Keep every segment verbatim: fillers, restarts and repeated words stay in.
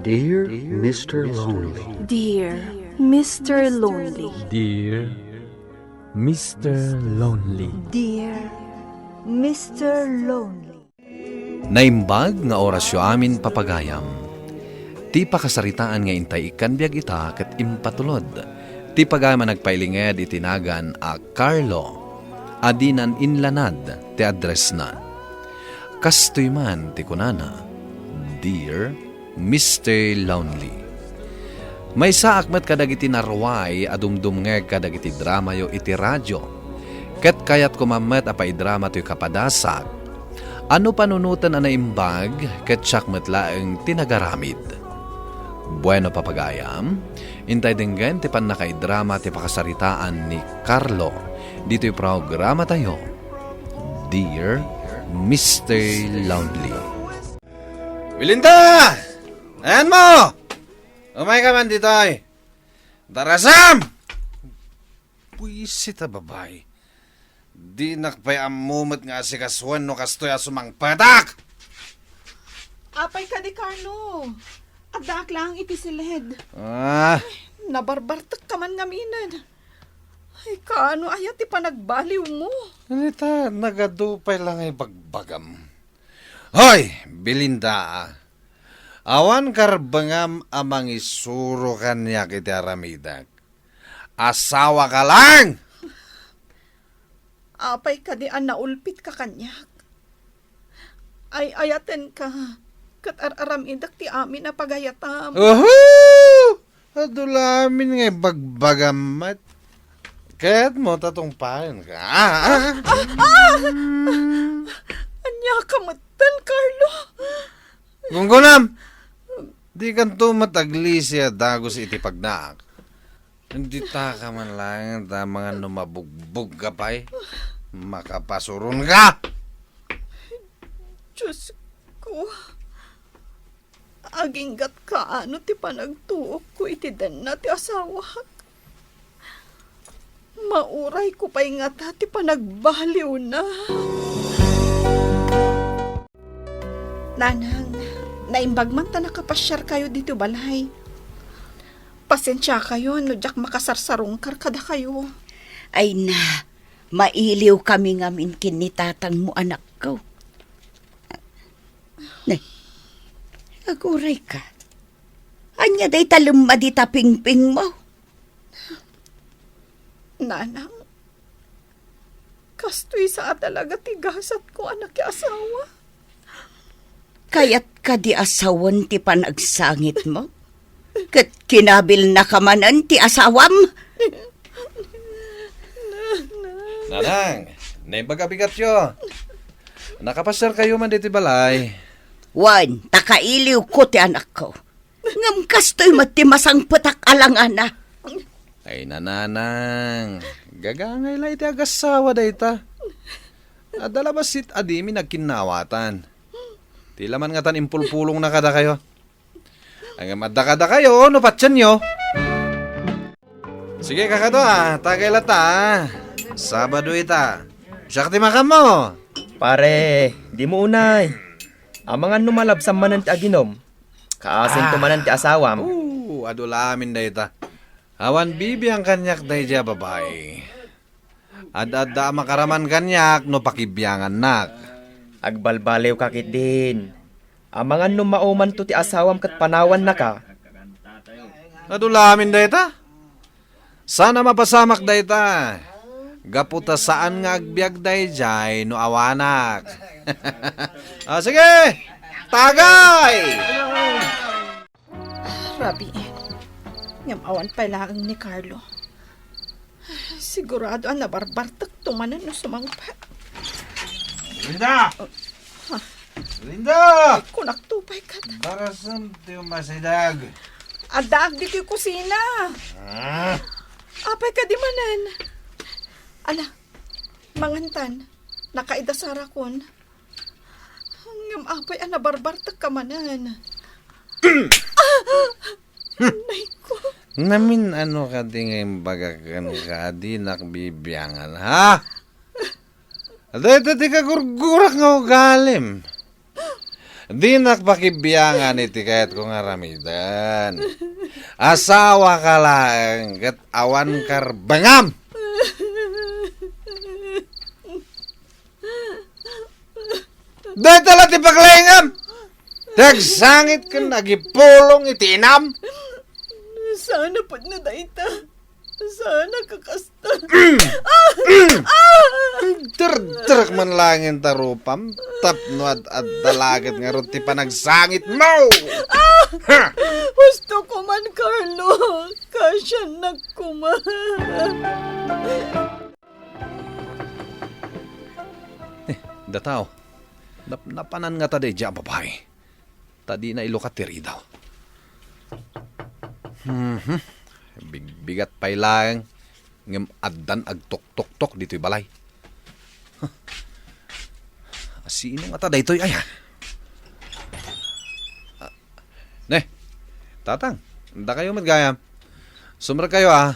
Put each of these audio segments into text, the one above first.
Dear Mister Lonely. Dear Mister Lonely. Dear Mister Lonely. Dear Mister Lonely. Naimbag nga orasyo amin, papagayam. Ti pakasaritaan nga intay ikkan biag ita ket impatulod. Ti pagayam a nagpailinged iti nagan a Carlo, a dinan inlanad ti addressna. Kastoy man ti kunana, Dear Mister Lonely. Maysaak met kadagiti naruay a dumdumngeg kadagiti dramayo iti radio. Ket kayatko man met a paidrama toy kapadasak. A no panunoten a naimbag, ket siak met laeng ti nagaramid. Bueno, papagayam, intay denggen ti pannakaidrama ti pakasaritaan ni Carlo ditoy programatayo, Dear Mister Lonely. Belinda! Ayanmo! Umayka man ditoy! Darasam! Buisit a babai. Dinak pay ammo met nga asikasuen no kastoy a sumangpetak! Apay kadi, Carlo? Addaak laeng iti siled. Ah. Nabarbartekka man ngamin. Ay, kaano aya ti panagbaliwmo? Anita, nagadu pay la nga ibagbagam. Hoy, Belinda, ah. Awan karbengam a mangisuro kaniak iti aramidek. Asawaka laeng! Apay kadi a naulpitka kaniak? Ay-ayatenka, ket ar-aramidek ti amin a pagayatam. Uhu! Adu la amin nga ibagbagam met. Kayatmo ta tungpaenka? Ah, ah. Ah! Ania ka metten, Carlo? Gunggonam! Dikanto met aglisi a dagus iti pagnaak. Dita ka man laeng ta amangan no mabugbog ka pay. Makapasuron ka! Diyos ko. Aginggat kaano ti panagtuokko iti denna ti asawak. Maurayko pay ngata ti panagbaliwna. Nanang, naimbag man ta nakapasiarkayo ditoy balay. Pasensiakayo no diak makasarsarungkar kadakayo. Ay na, mailiwkami ngamin ken ni tatangmo, anakko. Ne, agurayka. Ania dayta lemmadi ta pingpingmo? Nanang, kastoy sa a talaga ti gasatko a nakiasawa. Kayat kadi a sawen ti panagsangitmo? Ket kinabilnaka manen ti asawam? Nanang, naimbag a bigatyo. Nakapasiarkayo man ditoy balay. Wen, ta kailiwko ti anakko. Ngem kastoy met ti masangpetak a langana. Ay, nanang, gagangay la iti agassawa dayta. Adda la bassit a dimi nagkinnawatan. Ti laman ngatan impulpulongna kadakayo. Ngem adda kadakayo no patienyo. Sige, kakadua, tagay latta, ah. Sabado ita. Siak ti makammo. Pare, dimo unay. Amangan no malabsam manen ti aginom. Kaasento manen ti asawam. Oo, adu la amin dayta. Awan bibiang kaniak daydiay a babai. Ad-adda a makaraman kaniak no pakibiangannak. Agbalbaliwka ketdin. Amangan no maomanto ti asawam ket panawannaka. Adu la amin dayta? Saan a mapasamak dayta. Gapu ta saan nga agbiag daydiay no awanak. Ah, sige! Tagay! Rabiin. Ngem awan pay laeng ni Carlo. Sigurado a nabarbartekto manen no sumangpet. Linda! Ha? Linda! Kunakto pay ket. Barasem ti umasideg. Addaak ditoy kusina. Ah. Apay kadi manen? Ala, mangantan. Nakaidasarakon. Ngem apay a nabarbartekka manen? Ah! Nay ko. Namin-ano kadi nga imbagak kenka a dinak bibiangan, ha? Dayta ti kagurgurak nga ugalim. Dinak pakibiangan iti kayatko nga aramiden. Asawaka laeng ket awan karbengam. Dayta la ti paglaingam. Ti agsangit ken agipulong iti inam. Sana pudno dayta. Sana kakasta. Derderek man laeng ta rupam tapno ad-adda laket ngarud ti panagsangitmo. Ha! Husto ko man, Carlo. Kasiannak koma. Eh, datao. Nap-, napanan ngata daydiay a babai. Ta dina ilukat ti ridaw. Mhm. Bigbigat pay laeng ngem addan agtuktoktok ditoy balay. Huh. Asino ngata daytoy aya? Ah, ne, tatang, dakayo met gayam. Sumrek kayo, ah.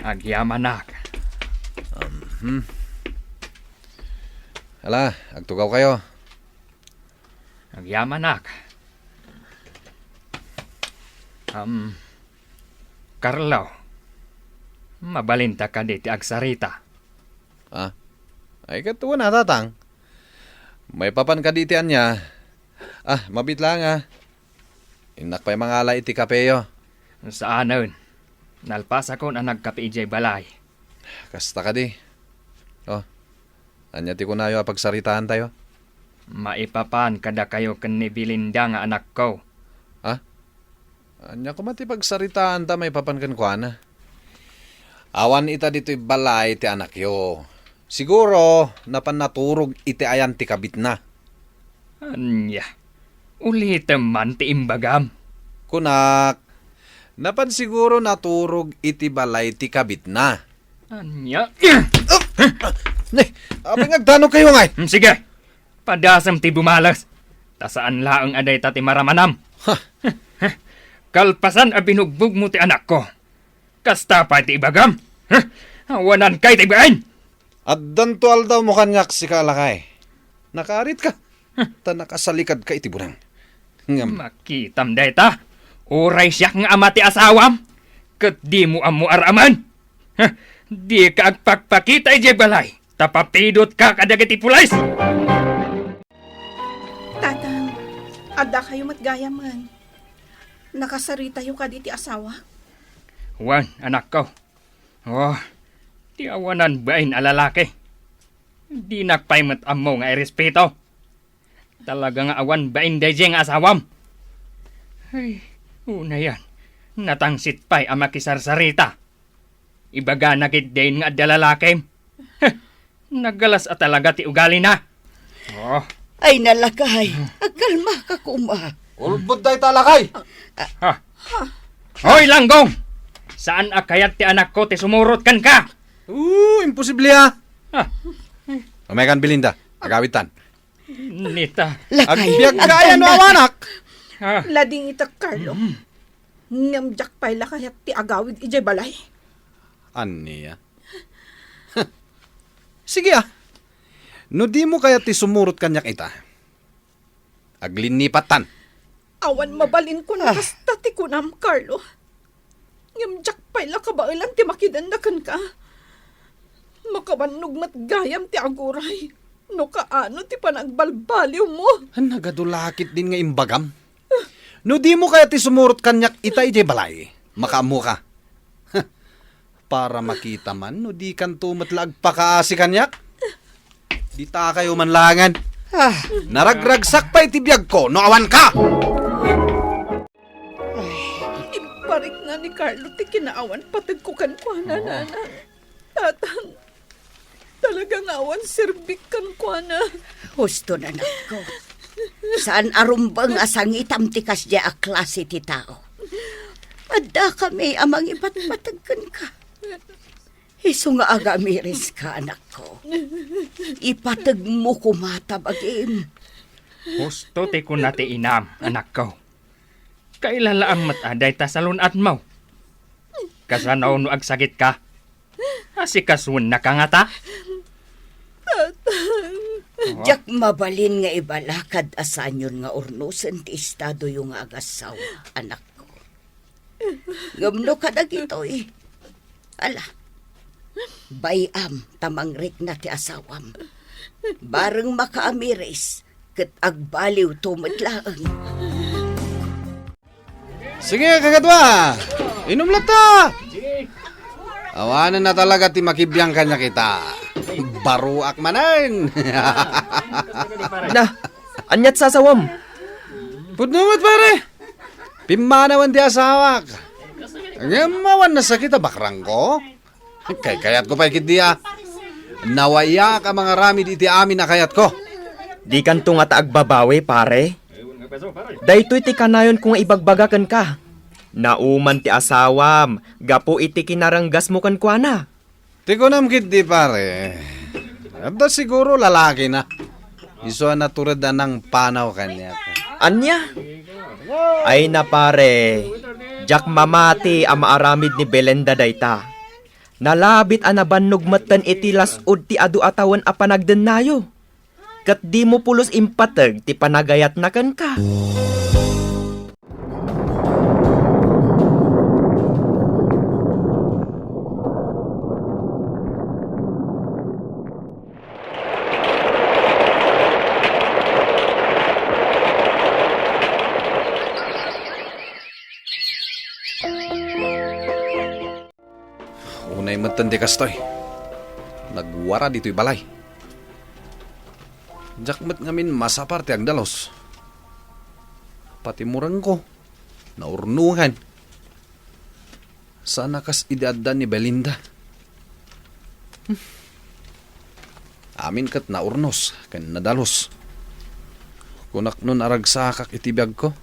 Agyamanak. Mhm. Ala, agtugaw kayo. Agyamanak. Am, Carlo, mabalinta kadi ti agsarita? Ah, ay ket wen a, tatang. Maipapan kadi ti ania? Ah, mabiit laeng a. Innak pay mangala iti kapeyo. Saanen. Nalpasakon a nagkape idiay balay. Kasta kadi. Oh, ania ti kunayo a pagsaritaantayo? Maipapan kadakayo ken ni Belinda nga anakko. Ha? Ania koma ti pagsaritaanta maipapan kenkuana? Awan ita ditoy balay ti anakyo. Siguro, napan naturog iti ayan ti kabitna. Ania? Ulitem man ti imbagam. Kunak, napan siguro naturog iti balay ti kabitna. Ania? Ne, apay nga agdanogkayo ngay? Hmm, sige. Padasem ti bumales. Ta saan laeng a dayta ti maramanam. Ha? Kalpasan a binugbogmo ti anakko. Kasta pay ti ibagam? Huh? Awananka iti bain! Addanto aldawmo kaniak sika a lakay. Nakaarit ka. Huh? Ta nakasalikad ka iti bunang. Ngem makitam dayta. Uray siak nga ama ti asawam. Ket dimo ammo ar-aman. Huh? Dika agpakpakita idiay balay. Ta papidotka kadagiti pulis. Tatang, adda kayo met gayamen. Nakasaritayo kadi ti asawa? Wen, anakko. Oh, ti awanan bain a lalaki. Dinak pay met ammo nga irespeto. Talaga nga awan bain daydiay nga asawam. Ay, unayan, natangsit pay a makisarsarita. Ibagana ketdin nga adda lalakim. Heh, nagalas a talaga ti ugalina. Oh. Ay, nalakay. Agkalmaka koma. Ulbod dayta, lakay. Ha? Hoy, Langgong! Saan a kayat ti anakko ti sumurot kenka? Oo, imposible, ah. Ah. Umaykan, Belinda. Agawidtan. Nita. Lakay, agbiag ka, agtanda no, ka. Anak? Ah. Ladingitak, Carlo. Mm. Ngem diak pay la kayat ti agawid idiay balay. Ania? Sige, ah. No dimo kayat ti sumurot kaniak ita, aglinnipat tan. Awan mabalinko no kasta ti kunam, Carlo. Ngem diak pay la kabaelan ti makidenna kenka. Makabannog met gayam ti aguray no kaano ti panagbalbaliwmo. Nagadu la ketdin nga imbagam. No dimo kayat ti sumurot kaniak ita idiay balay, makaammoka. Para makita man no dikanto met la agpakaasi kaniak. Ditakayo man laengen. Ah. Naragragsak pay ti biagko no awanka. Ay. Imparikna ni Carlo ti kinaawan pategko kenkuana, oh, Nana. Tatang, talaga nga awan serbik kenkuana. Husto, anakko. Saan a rumbeng a sangitam ti kasdiay a klase ti tao. Addakami a mangibatbateg kenka. Isu nga agamiris ka, anakko. Ipategmo koma ta bagim. Husto ti kuna ti inam, anakko. Kailalaam met a dayta salun-atmo. Kasano no agsagitka? Asikasuennaka ngata? Tatang. Diak mabalin nga ibala kad a saanyon nga urnosen ti estadoyo nga agassawa, anakko. Ngem no kadagitoy, ala, bay-am ta mangrikna ti asawam. Bareng makaamiris, ket agbaliwto met laeng. Sige, kakadua. Inum latta. Awanen na talaga ti makibiang kaniak ita. Baruak manen. Na, aniat sasawam? Pudno met, pare. Pimmanawen ti asawak. Ngem awan nasakit a bakrangko. Kaykayatko pay ketdi a. Nawayak a mangaramid iti amin a kayatko. Dikanto ngata agbabawi, pare. Daytoy ti kanayonko nga ibagbaga kenka. Nauman ti asawam gapu iti kinarenggasmo kenkuana. Ti kunam ketdi, pare, adda siguro lalakina. Isu a natured a nangpanaw kaniak. Ania? Ay na, pare, diak mamati a maaramid ni Belinda dayta. Nalabit a nabannog metten iti las-ud ti adu a tawen a panagdennayo. Ket dimo pulos impateg ti panagayatna kenka. Unay metten ti kastoy. Nagwara ditoy balay. Diak met ngamin masapar ti agdalus. Pati murengko, naurnokan. Saan a kas idi adda ni Belinda. Hmm. Amin ket naurnos ken nadalus. Kunak no naragsakak iti biagko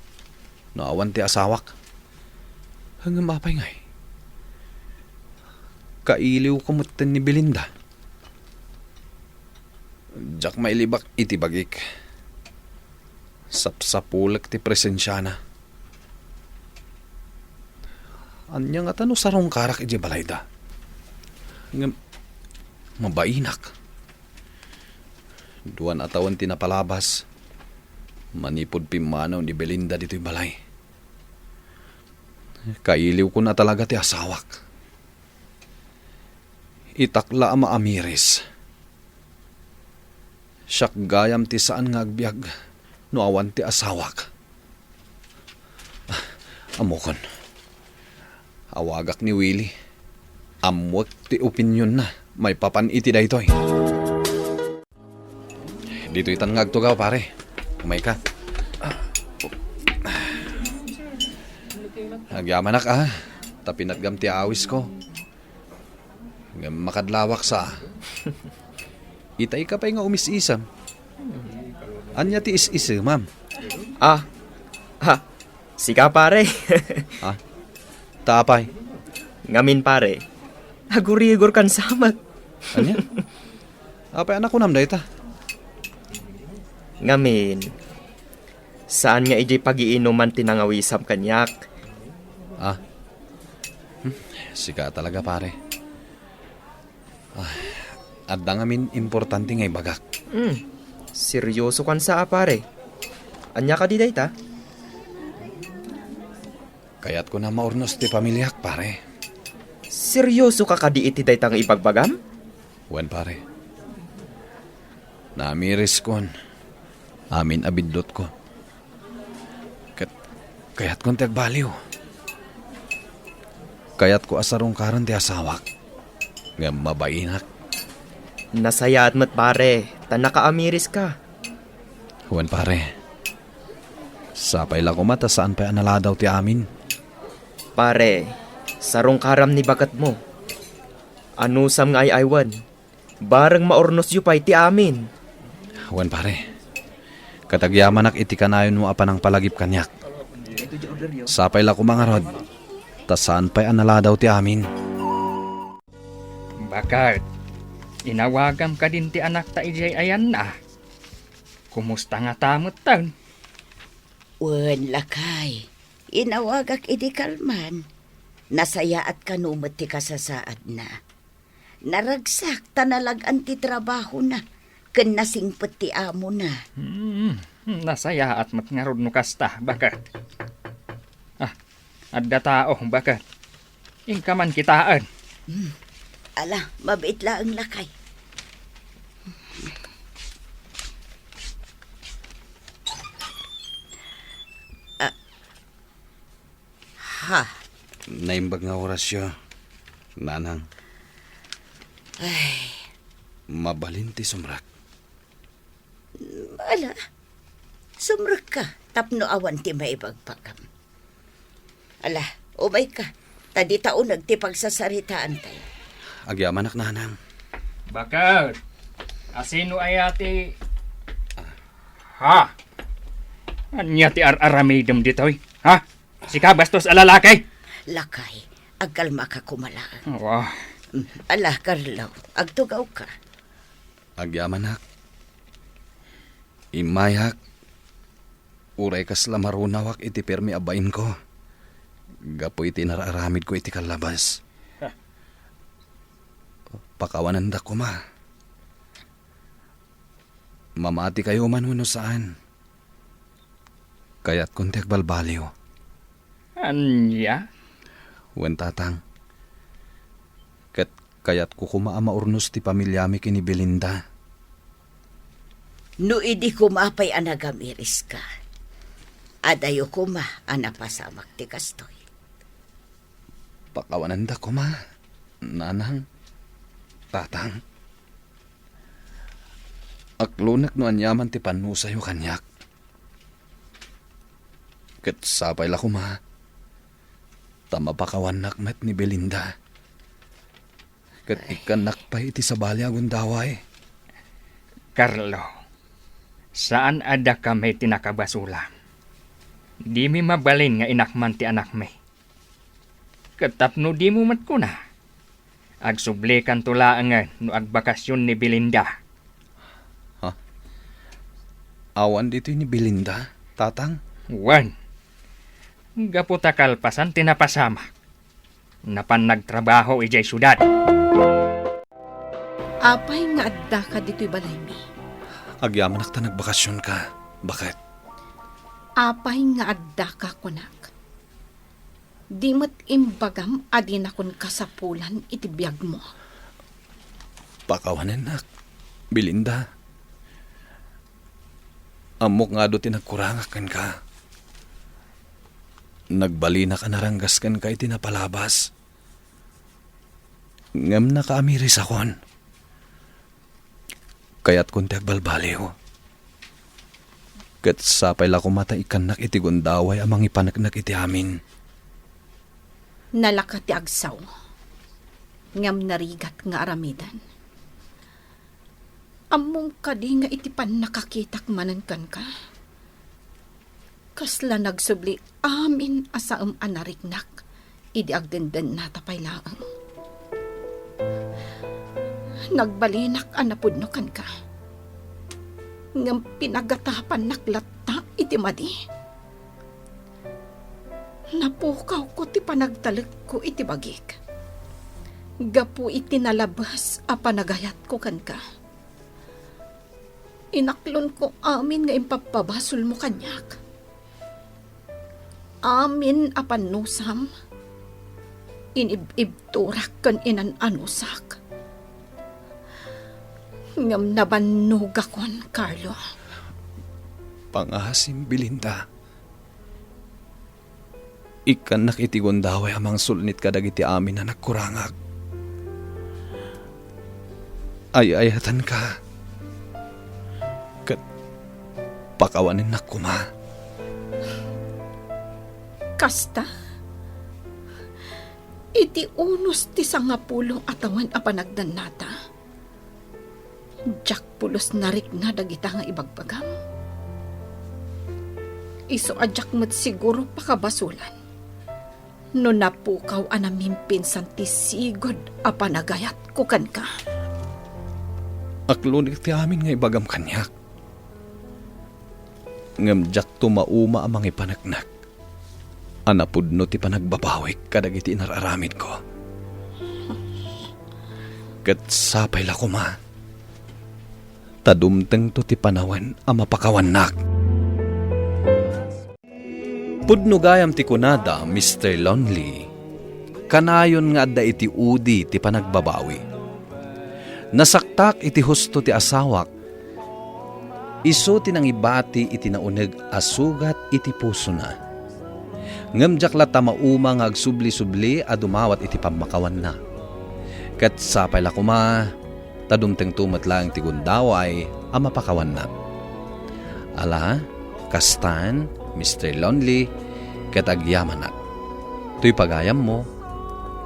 no awan ti asawak. Ngem apay ngay? Kailiwko metten ni Belinda. Diak mailibak iti bagik. Sapsapulek ti presensiana. Ania ngata no sarungkarak idiay balayda? Ngem mabainak. Duan a tawen ti napalabas manipud pimmanaw ni Belinda ditoy balay. Kailiwkon a talaga ti asawak. Itak la a maamiris. Siak gayam ti saan nga agbiag no awan ti asawak. Ammokon. Awagak ni Willie. Ammoek ti opinionna maipapan iti daytoy. Ditoy tan nga agtugaw, pare. Umayka. Agyamanak, a. Ta pinatgam ti awisko. Ngem makadlawak sa. Itay ka pay nga umis-isem. Ania ti is-isemam? Ah. Ha. Sika, pare. Ah. Ta apay? Ngamin, pare. Agurigor kan samak. Ania? Apay a nakunam dayta? Ngamin, saan nga idiay pagiinuman ti nangawisam kaniak. Ah. Hmm, sika talaga, pare. Ah, adda ngamin importante nga ibagak. Hmm. Seryoso kan sa a, pare. Ania kadi dayta? Kayatko na maurnos ti pamiliak, pare. Seryoso ka kadi iti dayta nga ibagbagam? Wen, pare. Naamiriskon amin a biddutko. Ket kayatkon ti agbaliw. Kayatko a sarungkaren ti asawak. Ngem mabainak. Nasayaat met, pare, ta nakaamiriska. Wen, pare. Sapay la koma ta saan pay a naladaw ti amin. Pare, sarungkaram ni baketmo. Anusam nga ay-aywan, bareng maurnosyo pay ti amin. Wen, pare. Ket agyamanak iti kanayonmo a panangpalagip kaniak. Sapay la koma ngarud, ta saan pay a naladaw ti amin. Baket, inawagam kadin ti anakta idiay ayanna. Kumusta ngata metten? Wen, lakay, inawagak idi kalman. Nasayaat kano met ti kasasaadna. Naragsak ta nalag-an ti trabahona. ken nasingpet ti amona. Hmm, nasayaat met ngarud no kasta, baket. Ah, adda tao, baket. Inka man kitaen. Hmm. Ala, mabiit laeng, lakay. Ah. Ha? Naimbag nga orasyo, nanang. Ay. Mabalin ti sumrek. Ala, sumrekka tapno awan ti maibagbaga. Ala, umayka, ta dita uneg ti pagsasaritaantayo. Agyamanak, nanang. Baket, asino aya ti... Ha? Ania ti ar-aramidem ditoy? Ha? Sika, bastos a lalaki! Lakay, agkalmaka koma laeng. Wa. Mm, ala, Carlo, agtugawka. Agyamanak. Immayak. Uray kasla marunawak iti permi a bainko gapu iti nar-aramidko iti kallabas. Pakawanendak koma. Mamatikayo man wenno saan, kayatkon ti agbalbaliw. Ania? Wen, tatang. Ket kayatko koma a maurnos ti pamiliami ken ni Belinda. No idi koma pay a nagam-iriska, adayo koma a napasamak ti kastoy. Pakawananda koma, nanang, tatang. Aklonek no aniaman ti pannusayo kaniak. Ket sapay la koma, ta mapakawannak met ni Belinda. Ket ikkannak pay iti sabali a gundaway. Carlo, saan a dakami ti nakabasolam. Dimi mabalin nga inak man ti anakmi. Ket tapno dimo met kuna, agsublekanto laengen no agbakasyon ni Belinda. Ha? Awan ditoy ni Belinda, tatang? Wen. Gapu ta kalpasan ti napasamak, napan nagtrabaho idiay siudad. Apay nga addaka ditoy balaymi? Agyamanak ta nagbakasionka. Baket? Apay nga addaka, kunak? Di met imbagam a dinakon kasapulan iti biagmo. Pakawanennak, Belinda. Ammok nga adu ti nagkurangak kenka. Nagbalinak a naranggas kenka iti napalabas. Ngem nakaamirisakon. Kayatkon ti agbalbaliw. Ket sapay la koma ta ikkannak iti gundaway a mangipaneknek iti amin. Nalaka ti agsaw, ngem narigat nga aramiden. Ammom kadi nga iti pannakakitak manen kenka, kasla nagsubli amin a saem a nariknak idi agdendennata pay laeng. Nagbalinak a napudno kenka, ngem pinagatapannak latta iti madi. Napukawko ti panagtalekko iti bagik gapu iti nalabes a panagayatko kenka. Inaklonko amin nga impappabasolmo kaniak. Amin a pannusam, inib-ibturak ken inan-anusak. Ngem nabannogakon, Carlo. Pangasim, Belinda. Ikkannak iti gundaway a mangsulnit kadagiti amin a nagkurangak. Ay-ayatenka. Ket pakawanennak koma. Kasta, iti unos ti sangapulo a tawen a panagdannata, diak pulos narikna dagita nga ibagbagam. Isu a diak met siguro pakabasolan no napukaw a namimpinsan ti sigud a panagayatko kenka. Aklonek ti amin nga ibagam kaniak. Ngem diakto mauma a mangipaneknek a napudno ti panagbabawik kadagiti inar-aramidko. Ket sapay la koma, ta dumtengto ti panawen a mapakawannak. Pudno gayam ti kunada, Mister Lonely. Kanayon nga adda iti udi ti panagbabawi. Nasaktak iti husto ti asawak. Isu ti nangibati iti nauneg a sugat iti pusona. Ngem diak latta mauma nga agsubli-subli a dumawat iti pammakawanna. Ket sapay la koma, ta dumtengto met laeng ti gundaway a mapakawannak. Ala, kastan, Mister Lonely, ket agyamanak. Toy pagayammo,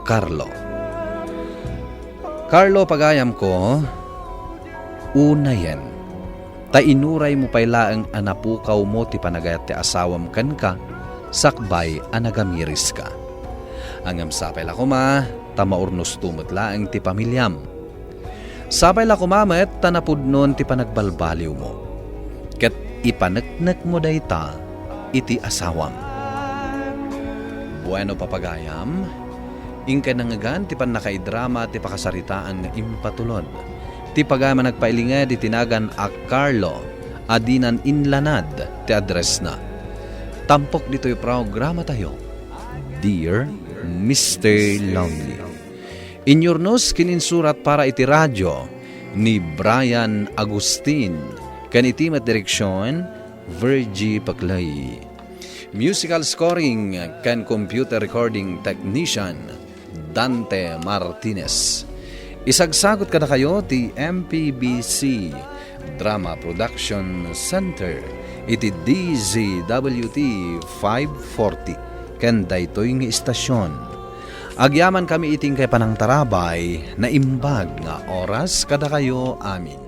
Carlo. Carlo, pagayamko, unayen, ta inuraymo pay laeng a napukawmo ti panagayat ti asawam kenka, sakbay a nagamiriska. Ngem sapay la koma, ta maurnosto met laeng ti pamiliam. Sapay la koma met ta napudnon ti panagbalbaliwmo, ket ipaneknekmo dayta iti asawam. Bueno, papagayam, inkay nangngegan ti pannakaidrama ti pakasaritaan nga impatulod. Ti pagayam a nagpailinged iti nagan a Carlo a dinan inlanad ti addressna. Tampok ditoy programatayo, Dear Mister Lonely. Inyurnos ken insurat para iti radio ni Brian Agustin, ken iti met direksion, Virgie Paclay. Musical scoring ken computer recording technician, Dante Martinez. Isagsagot kadakayo ti M P B C Drama Production Center iti D Z W T five forty ken daytoy nga istasyon. Agyamankami iti inkay panangtarabay, naimbag nga oras kadakayo amin.